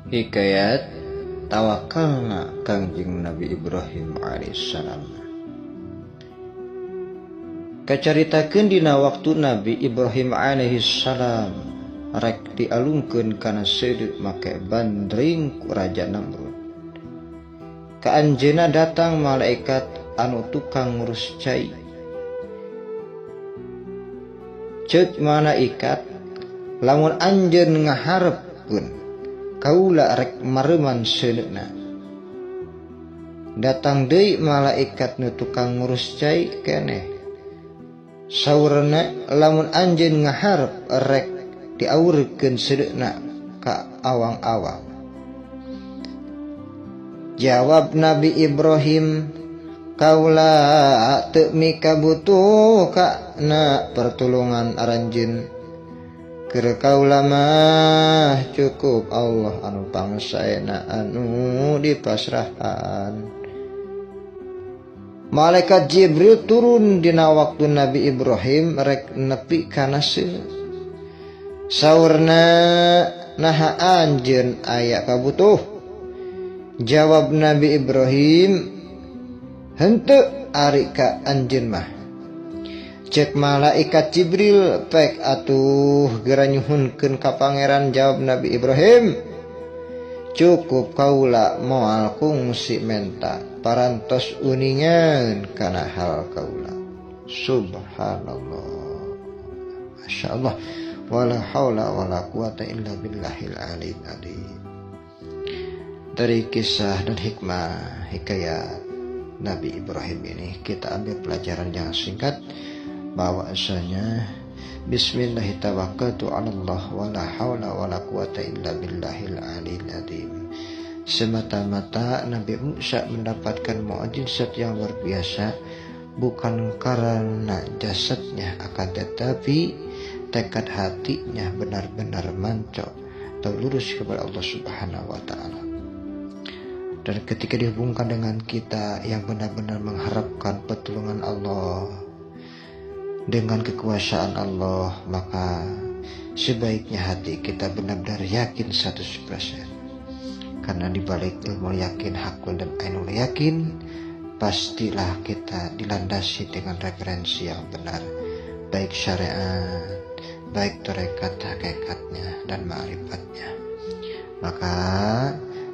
Hikayat tawakalna Kangjeng Nabi Ibrahim alaihissalam. Kacaritakeun dina waktu Nabi Ibrahim alaihissalam rek dialungkeun kana seudeuh make bandring ku Raja Namrud. Ka anjeunna datang malaikat anu tukang ngurus cai. Ceuk malaikat, lamun anjeun ngaharepkeun kaula rek mareman seuneuna. Datang deui malaikat nu tukang ngurus cai keneh. Saurna lamun anjeun ngaharep rek diawurkeun seuneuna ka awang-awang. Jawab Nabi Ibrahim, kaula teu mikabutuh kana pertulungan aranjeun. Keur kaula mah cukup Allah anu pangsaena anu dipasrahan. Malaikat Jibril turun dina waktu Nabi Ibrahim rek nepi kana seuneu. Saurna, naha anjeun aya kabutuh? Jawab Nabi Ibrahim, henteu ari ka anjeun mah. Cek malaikat Jibril, pek atuh geura nyuhunkeun ka pangeran. Jawab Nabi Ibrahim, cukup kaula moal kungsi menta parantos uningan kana hal kaula. Subhanallah, Masya Allah, wala haula wala quwata illa billahil aliyil azim. Dari kisah dan hikmah hikayat Nabi Ibrahim ini kita ambil pelajaran yang singkat bahwasanya bismillahirrahmanirrahim, Allah wala haula wala quwata illa billahil aliyil azim. Semata-mata Nabi Musa mendapatkan mukjizat yang luar biasa bukan karena jasadnya, akan tetapi tekad hatinya benar-benar mancok atau lurus kepada Allah Subhanahu wa taala. Dan ketika dihubungkan dengan kita yang benar-benar mengharapkan pertolongan Allah dengan kekuasaan Allah, maka sebaiknya hati kita benar-benar yakin 100%. Karena dibalik ilmu yakin, hakul dan ainul yakin, pastilah kita dilandasi dengan referensi yang benar, baik syariat, baik tarekat, hakikatnya dan ma'rifatnya. Maka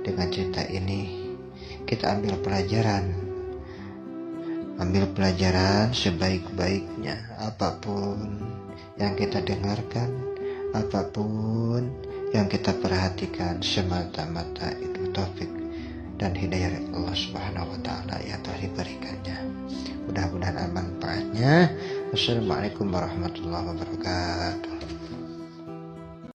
dengan cerita ini kita ambil pelajaran, ambil pelajaran sebaik-baiknya. Apapun yang kita dengarkan, apapun yang kita perhatikan, semata-mata itu taufik dan hidayah Allah Subhanahu wa taala yang telah diberikannya. Mudah-mudahan manfaatnya. Wassalamualaikum warahmatullahi wabarakatuh.